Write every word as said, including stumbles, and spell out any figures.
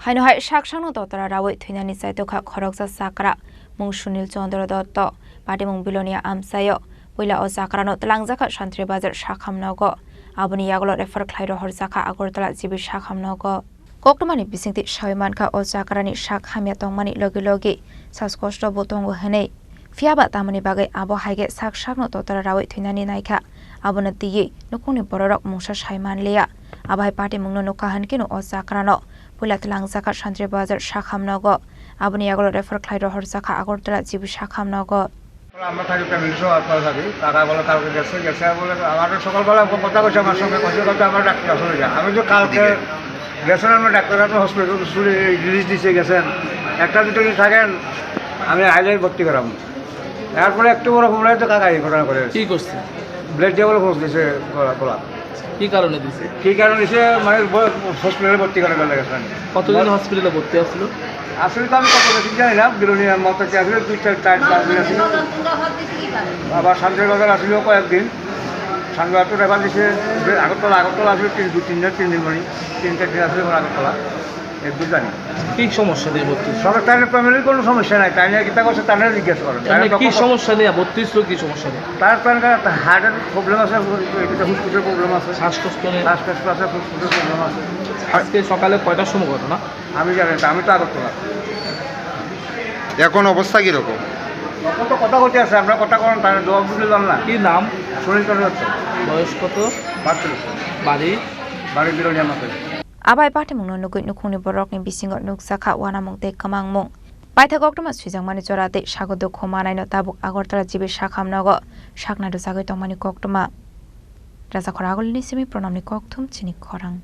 Haino hai sak sakno totora rawi thwinani chaitokha khoroksa chakra, mung Sunil Chandra Dotto, patimung Bilonia amchaio. Puila o chakrano twlangjakha Santri Bazar sakham nogo. Aboni yagulo refer khlai rohorjakha Agartala G B sakham nogo. Koktwmani bisingtwi sawi mankha o chakrani sak hamya tongmani logi logi saskosto bo tongo hwnwi. Phiyaba tamoni bagwi abo hai khe sak sakno totora rawi thwinani naikha. Abono twiwi nukhungni bororok mungsa sai manliya. Abo hai patimungno nukha hwn kheno o chakrano puila twlangjakha Santri Bazar sakham nogo. Aboni yagulo refer khlai rohorjakha Agartala G B sakham nogo. আমরা থাকি ফ্যামিলি সহ আপনারা থাকি। তারা বলে কালকে গেছে, গেছে বলে আমাদের সকালবেলা কথা কইছে আমার সঙ্গে, কথা কথা আমরা ডাক্তার চলে যাই। আমি তো কালকে গেছেন, আমরা ডাক্তার আপনার হসপিটাল রিলিজ দিছে গেছেন। একটা দুটো দিন থাকেন, আমি আইলে ভর্তি করাবো। এরপরে একটু বড় ঘটনা তো কাকা এই ঘটনা করে। কি করছে? ব্লেড দিয়ে বলে ফোঁস দিছে গলা, গলা। কি কারণে দিছে? কি কারণে দিছে? মানে ব-, হসপিটালে ভর্তি করার লেগেছে। কতদিন হসপিটালে ভর্তি আছিল? আসলে তো আমি কত বেশি জানি না, বিলোনিয়ার মতো কি আসলে দুই চার, চার পাঁচ দিন আছিল। আবার শান্তির বাজার আসলে কয়েকদিন। শান্তির বাজার তো রেফার দিছে, যে আগরতলা, আগরতলা আসলে তিন, দুই তিন দিন, তিন দিন মানে, তিন চার দিন আসলে আগরতলা। এগুলো জানি। কি সমস্যা নিয়ে ভর্তি? সরকারের ফ্যামিলির কোনো সমস্যা নাই, তাই নিয়ে কিতা করছে, তারা জিজ্ঞেস করেন। এমনি তারা তো কি কথা সমস্যা নিয়ে ভর্তি হয়েছিল, কি সমস্যা নিয়ে? তার প্রাণ খারাপ, হার্টের প্রবলেম আছে, এটা ফুসফুসের প্রবলেম আছে। শ্বাসকষ্ট নিয়ে? শ্বাসকষ্ট আছে, ফুসফুসের প্রবলেম আছে। আজকে সকালে কয়টার সময় ঘটনা? আমি জানি না, আমি তো আগরতলা। এখন অবস্থা কিরকম? এখন তো কথা হচ্ছে আছে, আপনার কথা করেন, তার জবাব দিতে পারলাম না। কি নাম? সুনীল চন্দ্র দত্ত। বয়স কত? বাহাত্তর বছর। বাড়ি? বাড়ি বিরোনিয়া মাথায়। Abai patimungno nugwi nukhungni borokni bisingo nukjakha uanamung tei kwmangmung. Paithak koktwma swijakmani jora tei sago dukhu manaino tabuk Agartala G B sakham nogo sakna rwchagwi tongmani koktwma. Rajakhor Agulini simi Pranamni kokthum chini khorang.